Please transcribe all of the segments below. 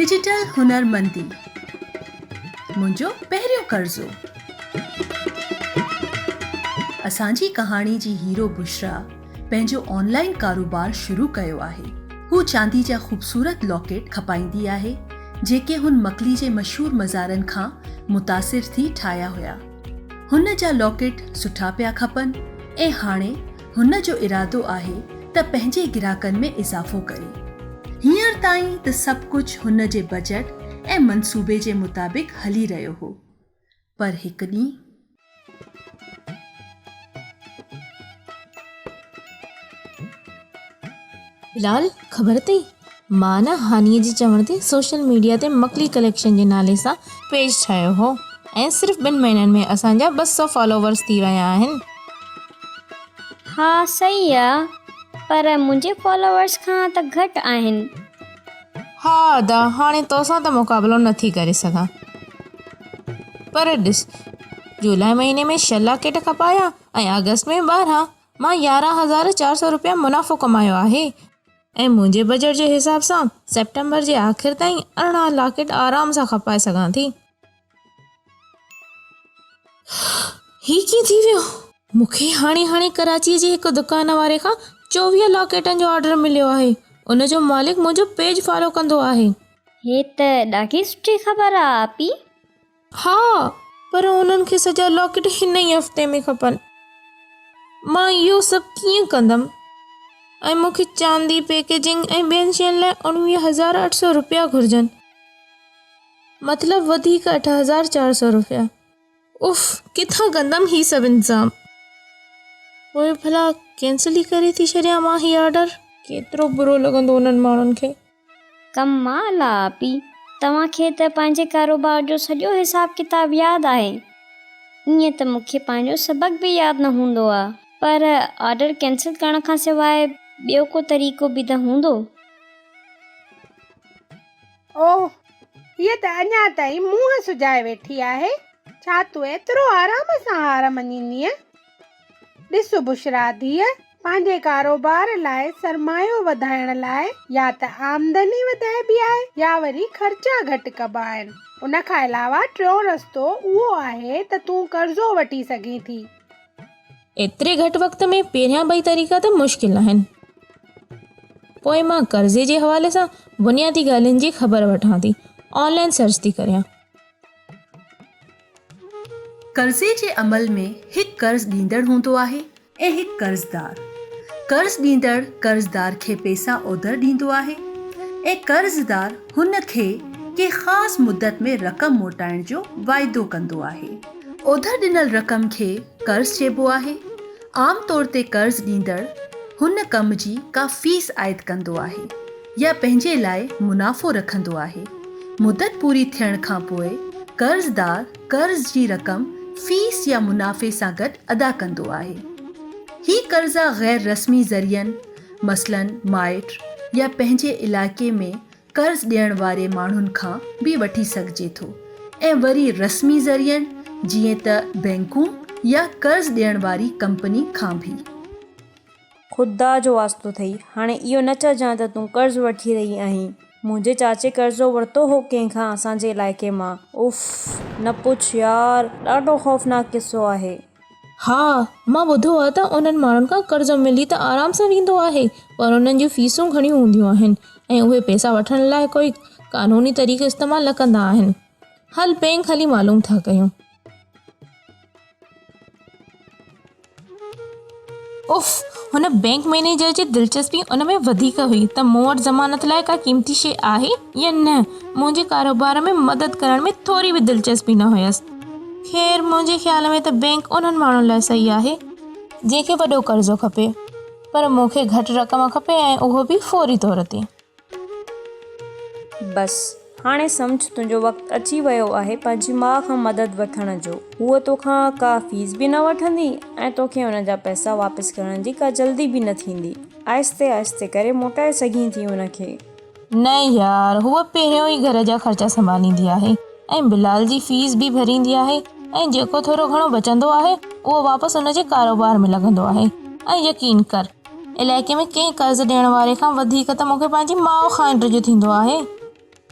Digital هنرمندي، منهنجو پهريون قرضو. اسان جي ڪهاڻي جي هيرو بشريٰ پنهنجو آن لائين ڪاروبار شروع ڪيو آهي. هو چاندي جا خوبصورت لاڪيٽ کپائيندي آهي، جيڪي هن مڪلي جي مشهور مزارن کان متاثر ٿي ٺاهيا هيا. هن جا لاڪيٽ سٺا پيا کپن ۽ هاڻي هن جو ارادو آهي ته پنهنجي گراهڪن ۾ اضافو ڪري. هينئر تائين ته سڀ ڪجهه هن جي بجيٽ ۽ منصوبي جي مطابق هلي رهيو هو. پر هڪ ڏينهن. بلال خبر اٿئي مان نه هانيء جي چوڻ تي سوشل ميڊيا تي مڪلي ڪليڪشن جي نالي سان پيج ٺاهيو هو ۽ صرف ٻن مهينن ۾ اسان جا 200 فالوورس ٿي ويا آهن. ها صحيح آ پر منهنجي فالوورس کان ته گهٽ آهن. ها ادا هاڻي توسان ته مقابلو نه ٿي ڪري سگهان پر ڏس جولاء مهيني ۾ ڇهه لاڪيٽ کپايا ۽ آگسٽ ۾ 12. مان 11400 رپيا منافعو ڪمايو آهي ۽ منهنجي بجيٽ جي حساب سان سيپٽمبر جي آخر تائين 18 لاڪيٽ آرام سان کپائي سگهان ٿي. هي ڪيئن ٿي ويو؟ مون کي هاڻي هاڻي ڪراچيء جي هڪ دڪان واري کان 24 لاڪيٽن جو آرڊر مليو آهي. ان جو مالڪ منهنجو پيج فالو ڪندو آهي. هي ته ڏاڍي سٺي خبر آ آپي. ها، پر انهن کي سڄا لاڪيٽ هن ئي هفتي ۾ کپن. مان اهو سڀ ڪيئن ڪندم؟ ۽ مون کي چاندي، پيڪيجنگ ۽ ٻين شين لاء 29800 رپيا گهرجن. مطلب وڌيڪ 8400 رپيا. اف، ڪٿان ڪندم هي سڀ انتظام؟ پوء ڀلا ڪينسل ئي ڪري ٿي ڇڏيان مان هي آرڊر. ڪيترو برو لڳندو انهن ماڻهن کي. ڪمال آ آپي، توهان کي ته پنهنجي ڪاروبار جو سڄو حساب ڪتاب ياد آهي. ائين ته مون کي پنهنجو سبق به ياد نه هوندو آ. پر آرڊر ڪينسل ڪرڻ کان سواء ٻيو ڪو طريقو به ته هوندو. اوه، هيء ته اڃا تائين منهن سجائي ويٺي آهي. ڇا تون ايترو آرام سان هار مڃيندينء؟ ڏس بشريٰ ڌيء، پنهنجي ڪاروبار لاء سرمايو وڌائڻ لاء يا ته آمدني وڌائبي آهي يا وري خرچا گهٽ ڪبا آهن. ان کان علاوه ٽيون رستو اهو آهي ته تون قرضو وٺي سگهين ٿي. ايتري گهٽ وقت ۾ پهريان ٻئي طريقا ته مشڪل آهن. پوء مان قرضي جي حوالي سان بنيادي ڳالهين جي خبر وٺان ٿي. آن لائين سرچ ٿي ڪريان. قرضي جي عمل ۾ هڪ قرض ڏيندڙ هوندو آهي ۽ هڪ قرضدار. قرض ڏيندڙ قرضدار کي پئسا اوڌر ڏيندو آهي ۽ قرضدار هن کي ڪنهن خاص مدت ۾ رقم موٽائڻ جو واعدو ڪندو آهي. اوڌر ڏنل رقم کي قرض چئبو آهي. عام طور تي قرض ڏيندڙ هن ڪم جي ڪا فيس عائد ڪندو آهي. يا پنهنجي لاء منافعو رکندو آهي. مدت پوري ٿيڻ کان پوء قرضدار قرض جي رقم فيس يا منافعي سان گڏ ادا ڪندو آهي. هي قرضا غير رسمي ذريعن مثلاً مائٽ يا پنهنجي علائقي ۾ قرض ڏيڻ واري ماڻهن کان به وٺي سگهجي ٿو ۽ وري رسمي ذريعن جيئن ته بئنڪون يا قرض ڏيڻ واري ڪمپني کان به. خدا جو واسطو اٿئي، هاڻي اهو نه چئجان ته تون قرض وٺي رهي آهين. منهنجي چاچي قرضو ورتو هو ڪنهن کان اسان جي علائقي مان. اف! نه پڇ يار، ڏاڍو خوفناڪ قصو آهي. ها، مان ٻڌو آهي ته انهن ماڻهن کان قرضو ملي ته آرام سان ويندو آهي، پر انهن جون فيسون گهڻيون هونديون آهن ۽ اهي پئسا وٺڻ لاء ڪوئي قانوني طريقو استعمال نه ڪندا آهن. هل بئنڪ هلي معلوم ٿا ڪيون. اف! هن بئنڪ مئنيجر جي دلچسپي ان ۾ وڌيڪ هئي ته مون وٽ ضمانت لاء ڪا قيمتي شيء آهي يا نه. منهنجي ڪاروبار ۾ مدد ڪرڻ ۾ ٿوري به دلچسپي نه هيس. خير، منهنجي خيال ۾ ته بئنڪ انهن ماڻهن لاء صحيح آهي، جنهن کي وڏو قرضو کپي، پر مون کي گهٽ رقم کپي ۽ اهو به فوري طور تي. بس، هاڻي سمجهه تنهنجو وقت اچي ويو آهي پنهنجي ماء کان مدد وٺڻ جو. هوء توکان ڪا فيس به نه وٺندي ۽ توکي ان جا پئسا واپس ڪرڻ جي ڪا جلدي به نه ٿيندي. آهستي آهستي ڪري موٽائي سگهين ٿي ان کي. نه يار، هوء پهريون ئي گهر جا خرچا سنڀاليندي آهي ۽ بلال جي فيس به ڀريندي آهي ۽ جيڪو ٿورو گهڻو بچندو آهي، اهو واپس ان جي ڪاروبار ۾ لڳندو آهي ۽ يقين ڪر، علائقي ۾ ڪنهن قرض ڏيڻ واري کان وڌيڪ ته مون کي پنهنجي ماء کان ڊڄ ٿيندو آهي.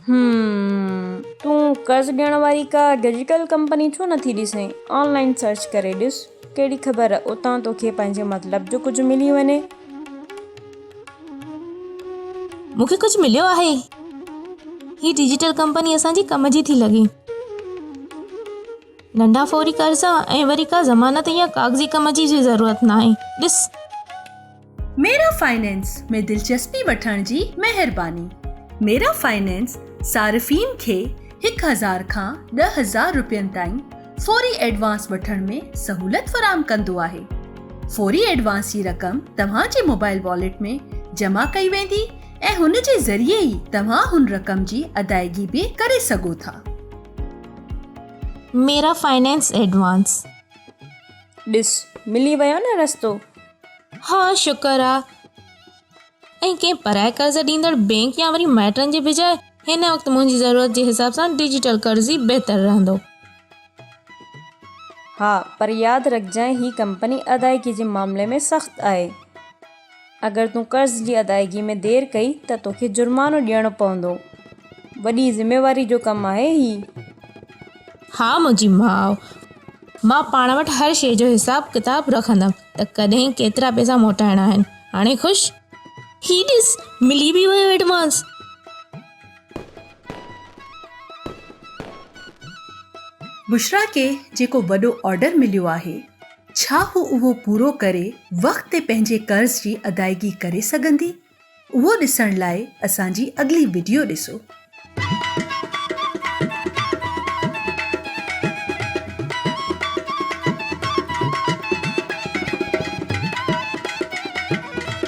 هم، تون قرض ڏيڻ واري ڪا ڊجيٽل ڪمپني ڇو نٿي ڏسين؟ آن لائين سرچ ڪري ڏس، ڪهڙي خبر اتان توکي پنهنجي مطلب جو ڪجهه ملي وڃي. مون کي ڪجهه مليو آهي. هي ڊجيٽل ڪمپني اسان جي ڪم جي ٿي لڳي. ننڍا فوري قرض ۽ وري ڪا ضمانت يا ڪاغذي ڪم جي به ضرورت ناهي. ڏس. ميرا فائنانس ۾ دلچسپي وٺڻ جي مهرباني. ميرا فائنانس صارفين کي 1000 کان 10,000 رپين تائين فوري ايڊوانس وٺڻ ۾ سهولت فراهم ڪندو آهي. فوري ايڊوانس جي رقم توهان جي موبائل واليٽ ۾ جمع ڪئي ويندي ۽ هن جي ذريعي ئي توهان هن رقم جي ادائيگي به ڪري سگهو ٿا. ميرا فائنانس ايڊوانس. ڏس ملي ويو نه رستو. ها شڪر آ. ۽ ڪنهن پرائي قرض ڏيندڙ بينڪ يا وري مائٽن جي بجاء هن وقت منهنجي ضرورت جي حساب سان ڊجيٽل قرض ئي بهتر رهندو. ها پر ياد رکجانء هي ڪمپني ادائيگي جي معاملي ۾ سخت آهي. اگر تون قرض جي ادائيگي ۾ دير ڪئي ته توکي جرمانو ڏيڻو پوندو. وڏي ذميواري جو ڪم آهي هي. ها منهنجي ماء، مان پاڻ وٽ هر شيء جو حساب ڪتاب رکندم ته ڪڏهن ڪيترا پئسا موٽائڻا آهن. هاڻي خوش؟ هي ڏس ملي به ويو ايڊوانس. بشريٰ کي جيڪو وڏو آرڊر مليو آهي، ڇا هو اهو پورو ڪري وقت تي پنهنجي قرض جي ادائيگي ڪري سگهندي؟ اهو ڏسڻ لاء اسان جي اڳلي وڊيو ڏسو.